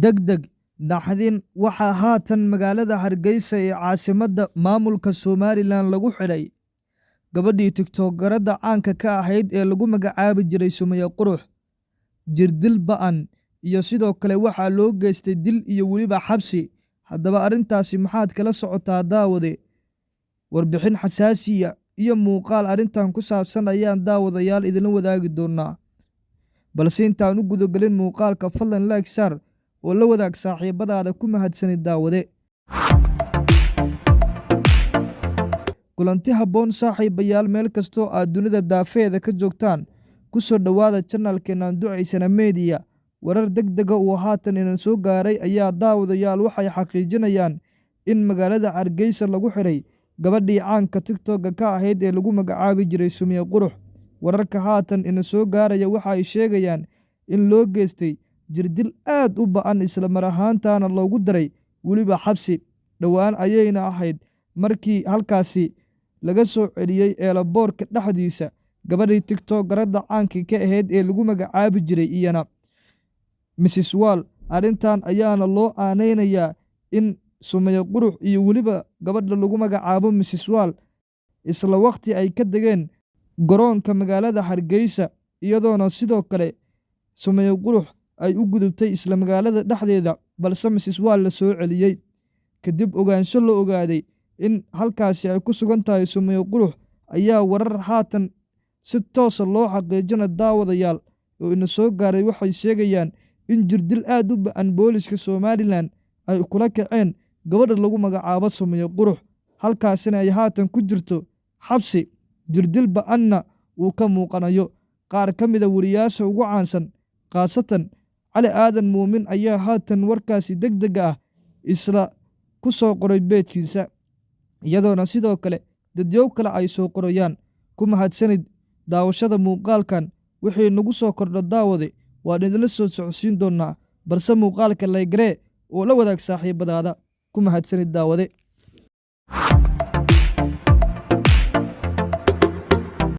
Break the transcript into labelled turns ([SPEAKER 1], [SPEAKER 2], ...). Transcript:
[SPEAKER 1] Degdeg naxdin waxaa haatan magaalada Hargeysa ee caasimadda maamulka Somalilan lagu xidhay gabadhii tiktokaradda caanka ka ahayd ee lagu magacaabi jiray Sumaye Qurux. Jirdil ba'an iyo sidoo kale waxaa loo geystay dil iyo weliba xabsi. Haddaba arrintaasi maxaad kala socotaa, daawade? Warbixin xasaasiya iyo muuqaal arrintan ku saabsan ayaan daawadayaal idinla wadaagi doonaa. Balse intaan u gudagelin muuqaalka, fadlan like saar oo la wadaag saaxiibadaada. Ku mahadsanid, daawade. Kulanti habboon, saaxiibayaal, meel kastoo aad dunida daafeeda ka joogtaan, ku soo dhowaada channelkeenan Ducaysana Media. Warar degdega uu haatan inan soo gaaray ayaa, daawadayaal, waxay xaqiijinayaan in magaalada Hargeysa lagu xiray gabadhii caanka TikTok-ga ka ahayd ee lagu magacaabi jiray Sumaye Qurux. Wararka haatan ina soo gaaraya waxa ay sheegayaan in loo geystay jirdil aad u ba'an, isla mar ahaantaana loogu daray weliba xabsi. Dhowaan ayayna ahayd markii halkaasi laga soo celiyey eelaboorka dhexdiisa gabadhii tiktokaradda caanka ka ahayd ee lagu magacaabi jiray iyana Mrs Wall. Arrintan ayaana loo aaneynayaa in Sumaye Qurux iyo weliba gabadha lagu magacaabo Mrs Wall isla waqti ay ka degeen garoonka magaalada Hargeysa, iyadoona sidoo kale Sumaye Qurux ay u gudubtay isla magaalada dhexdeeda, balse Mrs Wall la soo celiyey. Kadib ogaansho la ogaaday in halkaasi ay ku sugan tahay Sumaye Qurux ayaa warar haatan si toosa loo xaqiijina, daawadayaal, oo ina soo gaaray waxay sheegayaan in jirdil aad u ba'an booliska Somalilan ay kula kaceen gabadha lagu magacaabo Sumaye Qurux, halkaasina ay haatan ku jirto xabsi, jirdil ba'anna uu ka muuqanayo. Qaar ka mida wariyaasha ugu caansan, khaasatan Cali Aadan Muumin, ayaa haatan warkaasi degdega ah isla ku soo qoray page-kiisa, iyadoona sidoo kale dadyow kale ay soo qorayaan. Ku mahadsanid daawashada muuqaalkan. Wixii nagu soo kordho, daawade, waan idinla soo socodsiin doonaa, balse muuqaalka like garee oo la wadaag saaxiibadaada. Ku mahadsanid, daawade.